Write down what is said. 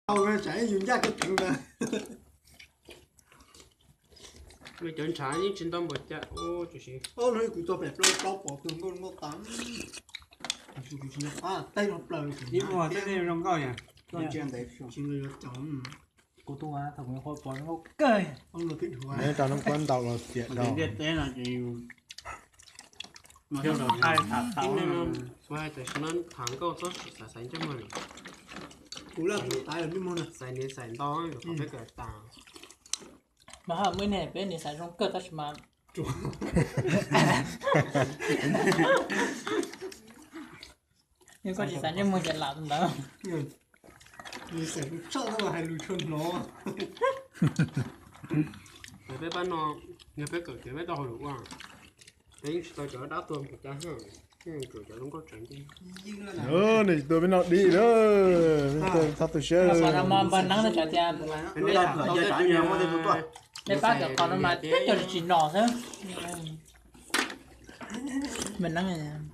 Tau tsam yus ncaj kiag tsev ntawd. Cov ntshav yeej tsis ntau npaum cas. Hnub kuv txog pem plaub plaub pom tus nkauj nkauj tas. Kuv tsis nco qab tej no plaws. Ib muag tej zoo nkauj yom. Tsis nco cov. Kuv tus thaum kuv nyuam qhuav pom zoo nkauj kawg. Neb rau neb kuab ntaus los tiam rau. Ntiaj teb no ces yus thaij tham tau. Kuv hais tias sim no tham nkauj txhob xaiv ntsej muag. Kuv laj tus xaiv ntsej muag na, xaiv niam xaiv ntau kom peb kawm tas. Mas ho muaj ib niag peb niam xaiv zoo kawg tab sis mas yog koj tsis xaiv ntsej muag ces lam ntawd. Nws xaiv tshaj tab mas hais lus tshua hnov. Peb pab no, yog peb kawm ces peb tau hauj lwm ua, peb yeej tsis tau cov dab tuag npaum cas, cov zoo nkauj tseem ceeb. Nws tsis tuag peb noj dib lawm, txhob tu siab. Qhov no mas npawg Neeb no tseem tias, nej pab kawm qhov no mas twb cov tsis tsim nom xwb. Npawg Neeb.